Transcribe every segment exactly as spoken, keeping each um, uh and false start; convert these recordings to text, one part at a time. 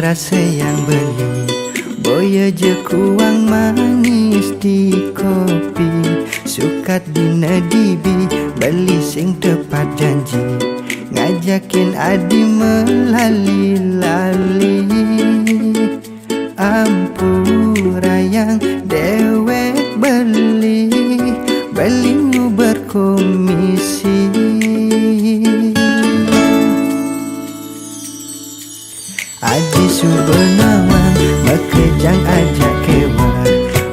Rasa yang beli, boya je kuang manis di kopi. Sukat bina dibi, beli sing tepat janji. Ngajakin adi melali-lali. Ampura yang dewek beli, beli nguber komisi. Adi suba nawang, makejang aja kewar.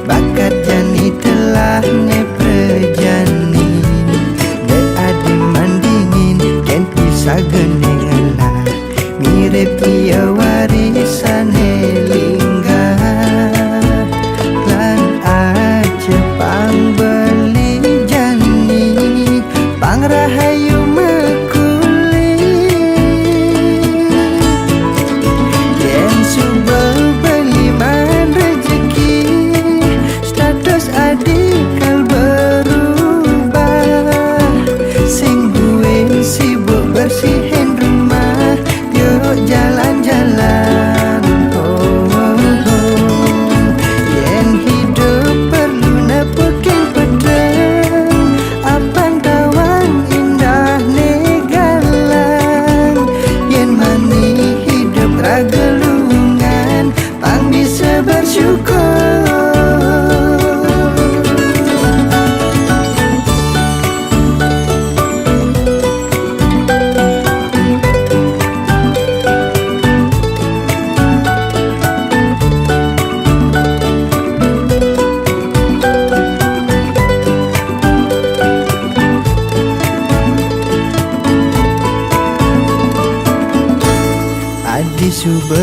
Bakat jani telah ne prejani. De adi mandingin, kenti saga ne ngelah. Mirip iya warisan he linggah. Lan aja pang beli jani, pang rahayu mekuli. Yen suba beli maan rejeki, status adi kal berubah. Sing buin sibuk bersihin rumah, yuk jalan-jalan. Oh, oh, oh. Yen hidup perlu nepukin pedang, apang tawang indah ne galang. Yen mani hidup raga lungan, pang bisa bersyukur. Adi suba